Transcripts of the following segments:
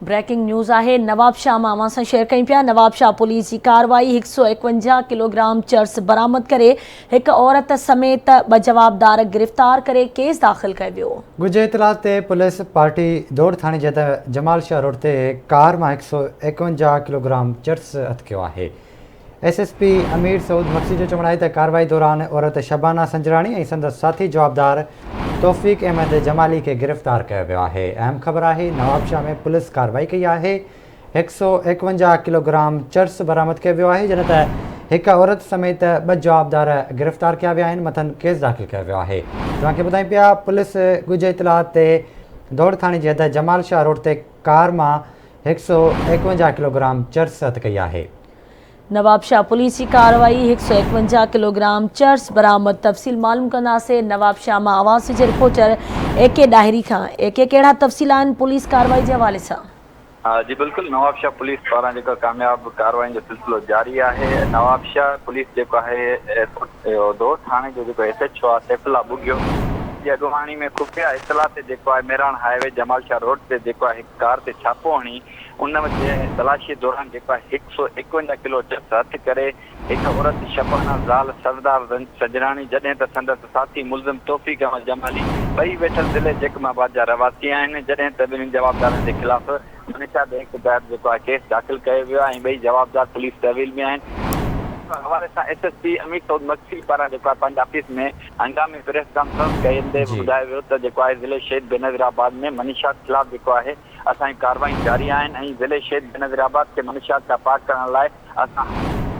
Breaking news آهي نوابشاهه مان اوهان سان شيئر ڪيون پيا نوابشاهه پوليس جي ڪارروائي 151 ڪلوگرام چرس برآمد ڪري هڪ عورت سميت ٻه جوابدار گرفتار ڪري ڪيس داخل ڪيو ويو. ڳجهي اطلاع تي پوليس پارٽي دوڙ ٿاڻي جي حد جمال شاهه روڊ تي ڪار مان 151 ڪلوگرام چرس هٿ ڪيو آهي. S S P Amir Saud Magsi جو چوڻ آهي ته ڪارروائي دوران عورت شبانه سنجراڻي ۽ سندس ساٿي جوابدار توفيق احمد جمالي کي گرفتار ڪيو ويو آهي. اهم خبر آهي نوابشاهه ۾ پوليس ڪارروائي ڪئي آهي 151 ڪلوگرام چرس برآمد ڪيو ويو آهي جڏهن ته هڪ عورت سميت ٻه جوابدار گرفتار ڪيا ويا آهن مٿن ڪيس داخل ڪيو ويو آهي توهان کي ٻڌايون پيا پوليس ڳجهي اطلاع تي دوڙ ٿاڻي جي حد جمال شاهه روڊ تي ڪار مان 151 ڪلوگرام چرس هٿ ڪئي آهي. نوابشاهه پوليس جي ڪارروائي، 151 ڪلوگرام چرس برآمد، تفصيل معلوم ڪنداسين نوابشاهه مان آواز جي رپورٽر اي ڪي ڏاهري کان، اي ڪي ڪهڙا تفصيل آهن پوليس ڪارروائي جي حوالي سان؟ جي بلڪل نوابشاهه پوليس پاران جيڪو ڪامياب ڪارروائين جو سلسلو جاري آهي نوابشاهه پوليس جيڪو آهي ايئرپورٽ ٿاڻي جو جيڪو ايس ايڇ او آهي سيف الله ٻگهيو جي اڳواڻي ۾ خفيه اطلاع تي جيڪو آهي Mehran highway Jamal Shah road تي جيڪو آهي ڪار تي ڇاپو هڻي ان جي تلاشي دوران جيڪو آهي 151 ڪلو چرس هٿ ڪري هڪ عورت شبانه زال سردار سجراڻي جڏهن ته سندس ساٿي ملزم توفيق احمد جمالي ٻئي ويٺل ضلعي جيڪب آباد جا رهواسي آهن جڏهن ته ٻنهي جوابدارن جي خلاف منشيات ايڪٽ تحت جيڪو آهي ڪيس داخل ڪيو ويو آهي ۽ ٻئي جوابدار پوليس تحويل ۾ آهن. ان حوالي سان S S P Amir Saud Magsi پاران جيڪو آهي پنهنجي آفيس ۾ هنگامي پريس ڪانفرنس ڪندي ٻڌايو ويو ته جيڪو آهي ضلعي شهيد بينظير آباد ۾ منشيات خلاف جيڪو آهي اسان جون ڪارروايون جاري آهن ۽ ضلعي شهيد بينظير آباد کي منشيات کان پاڪ ڪرڻ لاء اسان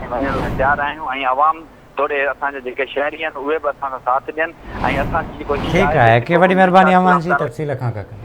هر وڃڻ لاء تيار آهيون ۽ عوام توڙي اسان جا جيڪي شهري آهن اهي به اسان سان ساٿ ڏين ۽ اسان جي ڪوشش ٺيڪ آهي آهي ته ڪي جيڪو وڏي به مهرباني منشيات اوهان خلاف جي ڪارروائي تفصيل کان آگاهه ڪندي.